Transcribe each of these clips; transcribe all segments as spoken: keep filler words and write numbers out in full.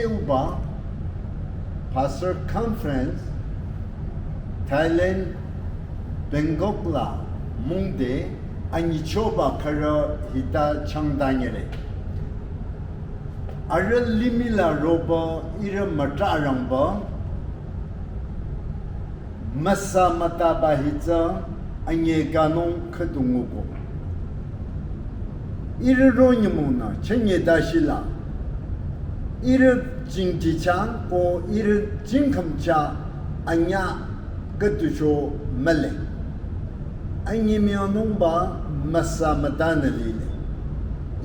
Uba Pastor Conference Thailand Bangkok la mungde anyichoba khürü hita changdanyere. Arüh limih la roba ihrü mütrarangba müsa mütaba hitsü anyi kangnung khüdu nguko. Ihrü ro nyümong nü chünye dashila ihrü jingjichang ko ihrü jingkhümcha anyüh khüdu cho mühle. Anyi müyangnungba müsa mütanü lile.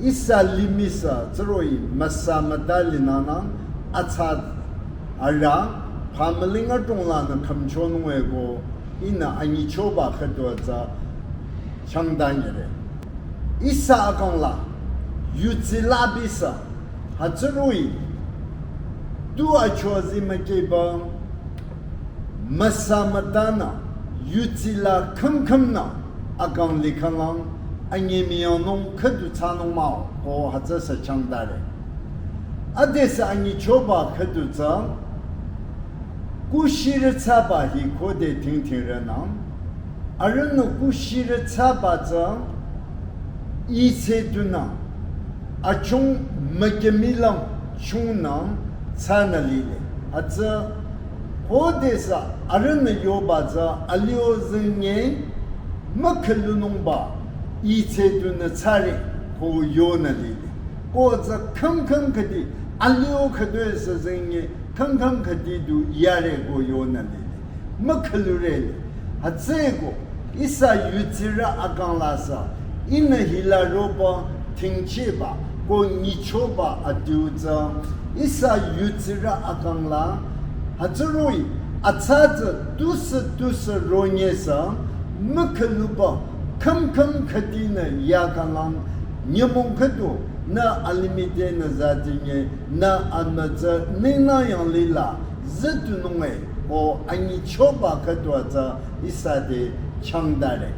Ihsa limih sü tsüroh-i müsa müta linanang atsa arüh pamüling adrong lanü khümchonung eko ihnü anyichoba khüdu tsü changdanyere. Ihsa akang la yudsi labi sü hütsüroh-i tu achozi mükehba müsa mütanü yudsi la khümkhümnü akang likhanglang anyi müyangnung khüdu thsanung mah-o ko hütsü sü changdare. Adesü anyichoba khüdu tsü kushirü thsaba hi khode tingtingrünang. Arühnü kushirü thsaba tsü itsehtunü achung mükümilang chungnang thsanü lile. Hütsü khodesü arühnü yoba tsü alio zingnye mükhülunungba itsehtunü thsare ko yonü lile. Ko tsü khümkhüm khüdi alio khüdesü zingnye khümkhüm khüdi du yare ko yonü lile. Mükhülurele. Hütsüeko ihsa yudsirü akang la sü ihnü hila roba tingcheba ko nyichoba adiu tsü ihsa yudsirü akang la hütsüroh-i atsa tsü tusü tusü ronye sü mükhüluba khümkhüm khüdinü yakanglang nyümong khüdu nü alimih tenü zatinye nü amütsü ninglang yanglila zütunung-e ko anyichoba khüdu tsü ihsa te changdare.